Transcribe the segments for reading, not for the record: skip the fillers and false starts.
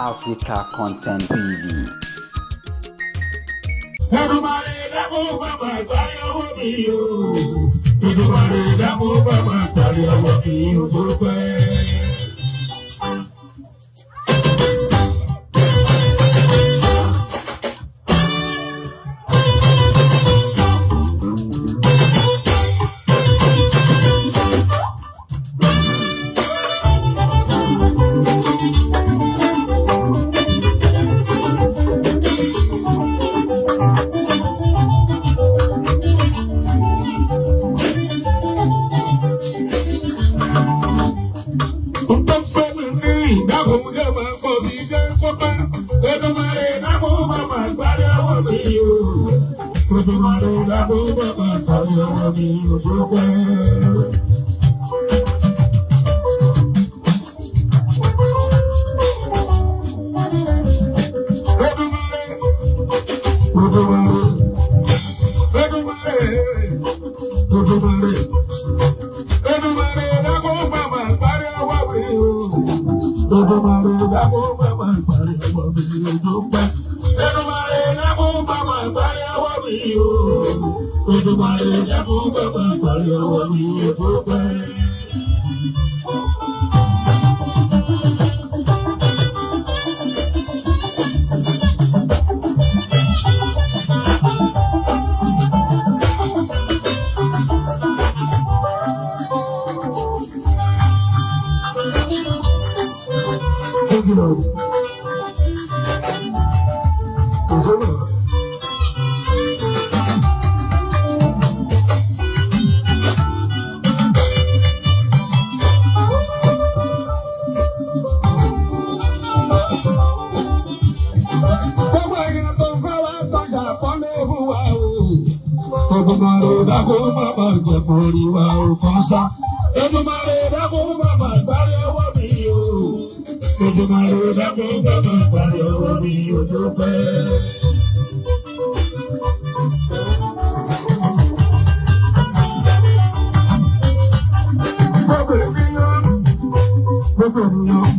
Africa Content TV. Èdùmàrè dákun bàbá gbárí ọwọ́ mi o. Èdùmàrè dákun bàbá gbárí ọwọ́ mi o tó pẹ́. Èdùmàrè dákun bàbá gbárí ọwọ́ mi o. Èdùmàrè dákun bàbá gbárí ọwọ́ mi o tó pẹ́. Èdùmàrè, Èdùmàrè, Èdùmàrè, Èdùmàrè, Èdùmàrè dákun bàbá gbárí ọwọ́ mi o. Èdùmàrè dákun bàbá gbárí ọwọ́ mi o tó pẹ́. Èdùmàrè dákun bàbá gbárí ọwọ́ mi o. Èdùmàrè dákun bàbá gbárí ọwọ́ mi o tó pẹ́. Thank you, Lord. Gbogbo èèyàn tó ń fẹ́ wá tó ń ṣàpọ́nlé fún wa o. Èdùmàrè dákun bàbá ìjẹ̀bù rí wa ò kàn sá. Èdùmàrè dákun bàbá gbárí ọwọ́ mi o. Èdùmàrè dákun bàbá gbárí ọwọ́ mi o tó pẹ́. Gbogbo ènìyàn, gbogbo ènìyàn,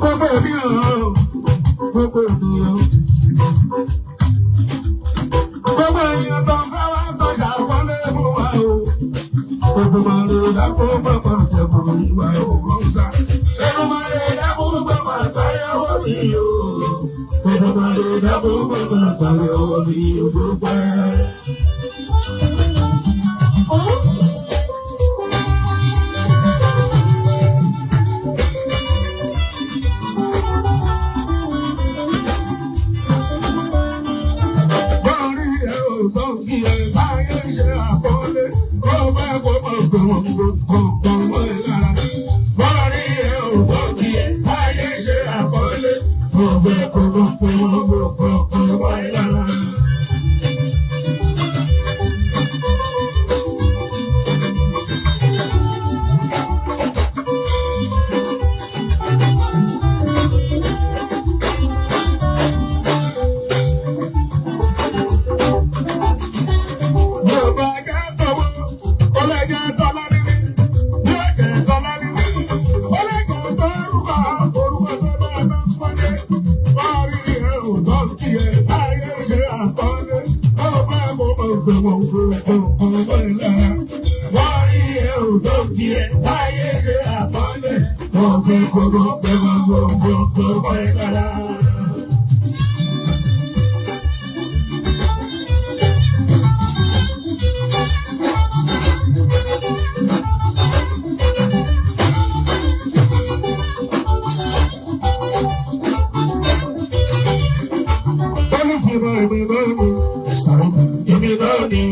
gbogbo ènìyàn, gbogbo ènìyàn. Gbogbo ènìyàn tó ń fẹ́ wá tó ṣàpọ́nlé fún wa o. Èdùmàrè dákun bàbá ìjẹ̀bù ìwà ògùn sá. Èdùmàrè dákun bàbá gbárí ọwọ́ mi o. Èdùmàrè dákun bàbá gbárí ọwọ́ mi o tó pẹ́. Bọ́ọ̀lì ẹ̀ ò gbọ́ǹkì ẹ̀ báyé ṣe àpọ́nlé. Ó bá kó mọ̀ gbọ̀ngbọ̀ngbọ̀ngbọ̀n mọ́ ẹ lára. Bọ́ọ̀lì ẹ̀ ò gbọ́ǹkì ẹ̀ báyé ṣe àpọ́nlé. Ó bá kó mọ̀ gbọ̀ngbọ̀ngbọ̀ngbọ̀n mọ́ ẹ lára. Yorùbá jẹ́ tọwọ́, ọlẹ́jẹ́ tọ́lá nílé, yóò jẹ́ tọ́lá nílé, ọlẹ́jẹ́ tọ́rùkọ, orúkọ tó bá bá ń pọ́nlé, bọ́ọ̀lì ẹ̀ ò tọ́ kí ẹ, báyé ṣe àpọ́nlé, ó bá mo mọ̀ pé wọ́n kò kò mọ́ ẹ lára. Bọ́ọ̀lì ẹ̀ ò tọ́ kí ẹ, báyé ṣe àpọ́nlé, ó fẹ́ kó mọ̀ pé wọ́n kò kò kò mọ́ ẹ lára. Olùfìmọ̀ èmi náà ni, èmi náà ni.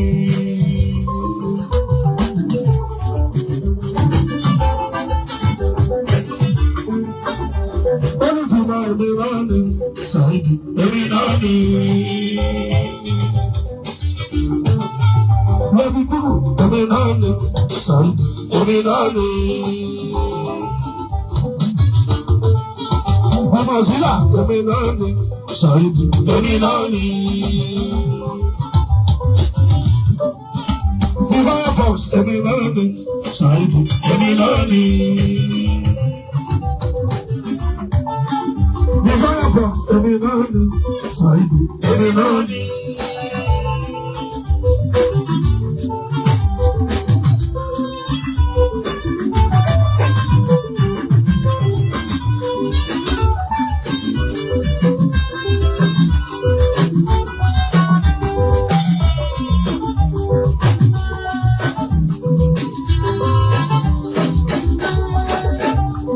Olùfìmọ̀ èmi náà ni, èmi náà ni. Lẹ́bi kúrò, èmi náà ni, èmi náà ni. Ọmọ sílà, èmi náà ni, èmi náà ni. Bíbá Fox, èmi náà ni, èmi náà ni. Fox, èmi náà ni. Saidi, èmi náà ni.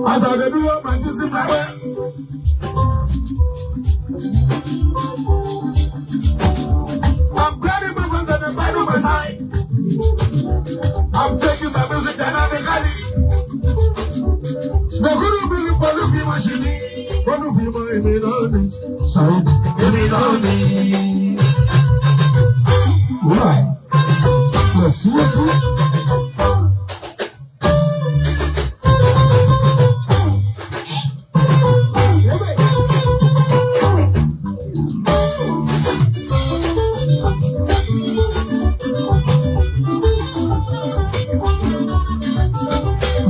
As I dey do my things in my way. I'm grabbing my friends and they're right on my side. I'm taking my music dynamically. The guru be Bolufi machine. Bolufi ma èmi náà ni. Saidi, èmi náà ni. Right. Yes, yes, yes.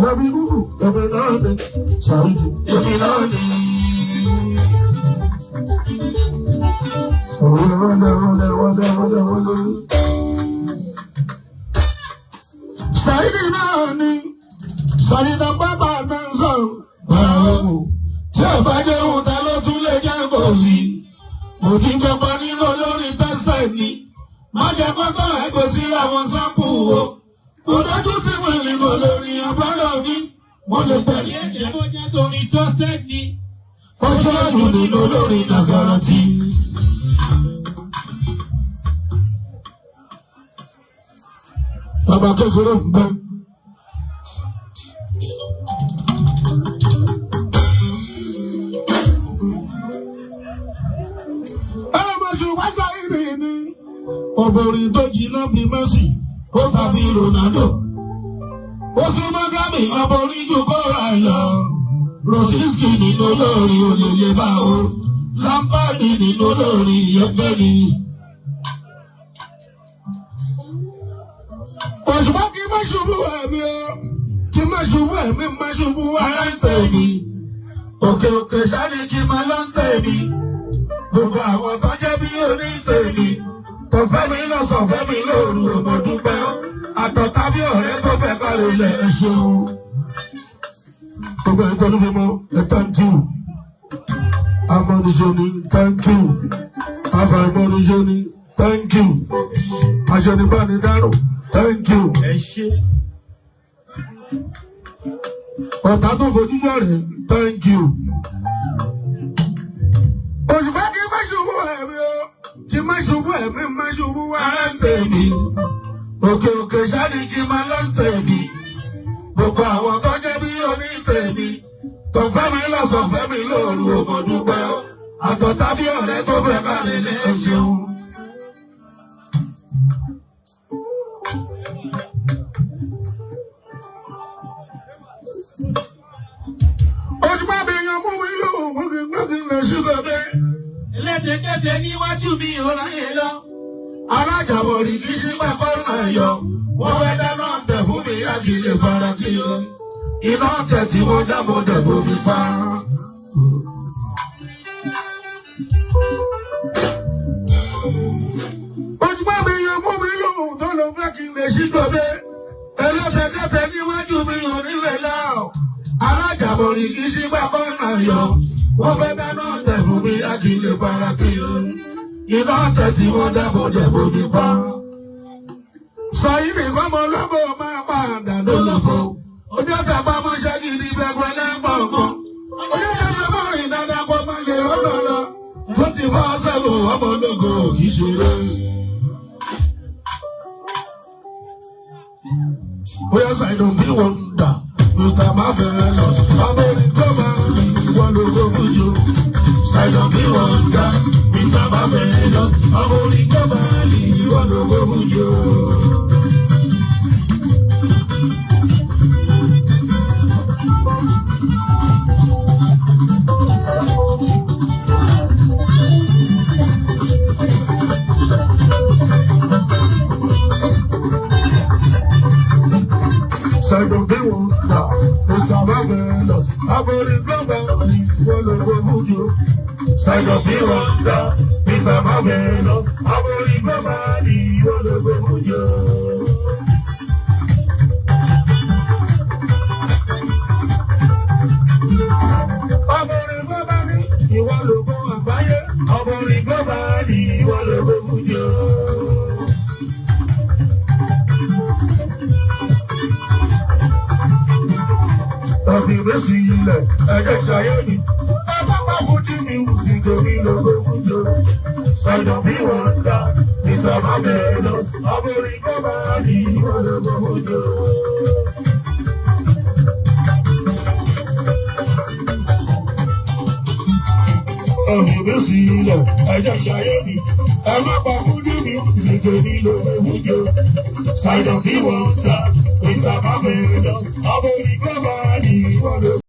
Baby boo, èmi náà ni. Saidi, èmi náà ni. Saidi náà ni. Saidi náà bàbá náà sọ̀rọ̀. Báwo tí ò bá jẹ́ òun ta ló tún lè jẹ́ kò sí? Mo ti ń gbọ́pọ̀ nínú olórin tẹ́sítẹ̀ ni. Má jẹ́ kọ́tọ̀ ẹ̀ kò sí àwọn sáǹpù o. Mo dájú tí mo rìn mọ̀ lórí àbárò mi. Mo lè tẹ̀lé ẹ̀jẹ̀ bó jẹ́ torí trusted ni. Ó ṣọ́ọ̀jù nínú olórin nàgàràtì. Bàbá kékeré ń bẹ. Ọmọ Saidi ni. Obìnrin tó jiná bí Messi, ó fà bí Ronaldo. Ó súnmọ́ Grammy, ọmọ orin ju kóra ẹ̀ lọ. Rosiski nínú olórin olèlè bá o. Lampard nínú olórin ìyẹ́pẹ́ ni. Òṣùpá kí má ṣubú ẹ̀mí o. Kí má ṣubú ẹ̀mí má ṣubú ara ń tẹ̀mí. Òkè òkè sáré kí má lọ ń tẹ̀mí. Gbogbo àwọn tó jẹ́ bí onítẹ̀mí. Tó fẹ́ mi lọ́sàn fẹ́ mi lóru òmò dúpẹ́. Àtọ̀tà bí ọ̀rẹ́ tó fẹ́ kárí ilẹ̀ ẹ ṣeun. Gbogbo ẹni tó ní fi mọ́ ẹ thank you. Amọ̀nìṣe ni thank you. Afàìmọ̀nìṣe ni thank you. Aṣọ́nibánidárò thank you. Ẹ ṣé. Ọ̀tá tó fojú jọ̀rẹ̀ thank you. Òṣùpá kí má ṣubú ẹ̀mí o, kí má ṣubú ẹ̀mí má ṣubú ara ń tẹ̀mí. Òkè òkè sáré kí má lọ ń tẹ̀mí. Gbogbo àwọn tó jẹ́ bí onítẹ̀mí. Tó fẹ́ mi lọ́sàn fẹ́ mi lóru òmò dúpẹ́ o. Àtọ̀tá bí ọ̀rẹ́ tó fẹ́ kárí ní ẹ ṣeun. Ojúmọ́ bí yan mú mi lóhùn mú kí n gbé kí n lè ṣí bẹ̀bẹ̀. Ẹlẹ́dẹ̀kẹ́tẹ̀ níwájú mi ò ráyè lọ. Alájàbọ̀ rí kí sígbà kọ́nà yọ. Wọ́n fẹ́ dáná tẹ̀ fún mi á kì í lè fara kí lọ. Iná tẹ̀ tí wọ́n dábò dẹ̀bò mi pa. Ojúmọ́ mi yan mú mi lóhùn tó lọ fẹ́ kí n lè ṣí bẹ̀bẹ̀. Ẹlẹ́dẹ̀kẹ́tẹ̀ níwájú mi ò nílẹ̀ láò. Alájàbọ̀ rí kí sígbà kọ́nà yọ. Wọ́n fẹ́ dáná tẹ̀ fún mi á kì í lè fara kí lọ. Iná tẹ̀ tí wọ́n dábò dẹ̀bò mi pa. Saidi kọ́mọ ológo máa padà lólùfọ́. Ojú tàbá mọ́ṣẹ́ gidi gbẹgbẹ lẹ́gbọ̀ngbọ̀n. Ojú tẹ̀sẹ̀ mọ́ rìn dáadáa kó má lè rọ́nà lọ. Tó ti fọ́ sẹ́lù ọmọ ológo kì í ṣeré. Bóyá Saidi bí wọ́n ń dà, Mr. Marvelous, ọmọ orin tó máa ń rìn wọ́n lógo fújò. Saidi bí wọ́n ń dà, Mr. Marvelous, ọmọ orin tó máa ń rìn wọ́n lógo fújò. Saidi bí wọ́n ń dà, Mr. Marvelous, ọmọ orin tó máa ń rìn wọ́n lógo fújò. Side of the wonder, Mr. Marvelous, Aborí globally, ìwọ lógo Fuji o. Ọmọrin globally, ìwọ lógo àgbáyé. Ọmọrin globally, ìwọ lógo Fuji o. Ọ̀fìwé sí ilẹ̀, ẹ̀jẹ̀ ṣayé mi. Bàbá bá Fuji mi wù sí torí lógo Fuji o. Side of the wonder, Mr. Marvelous, Ọmọrin globally, ìwọ lógo Fuji o. Ọ̀fìwé sí ilẹ̀, ẹ̀jẹ̀ ṣayé mi. Ẹ má pa Fuji mi wù sí torí lógo Fuji o. Side of the wonder, Mr. Marvelous, Ọmọrin globally, ìwọ lógo.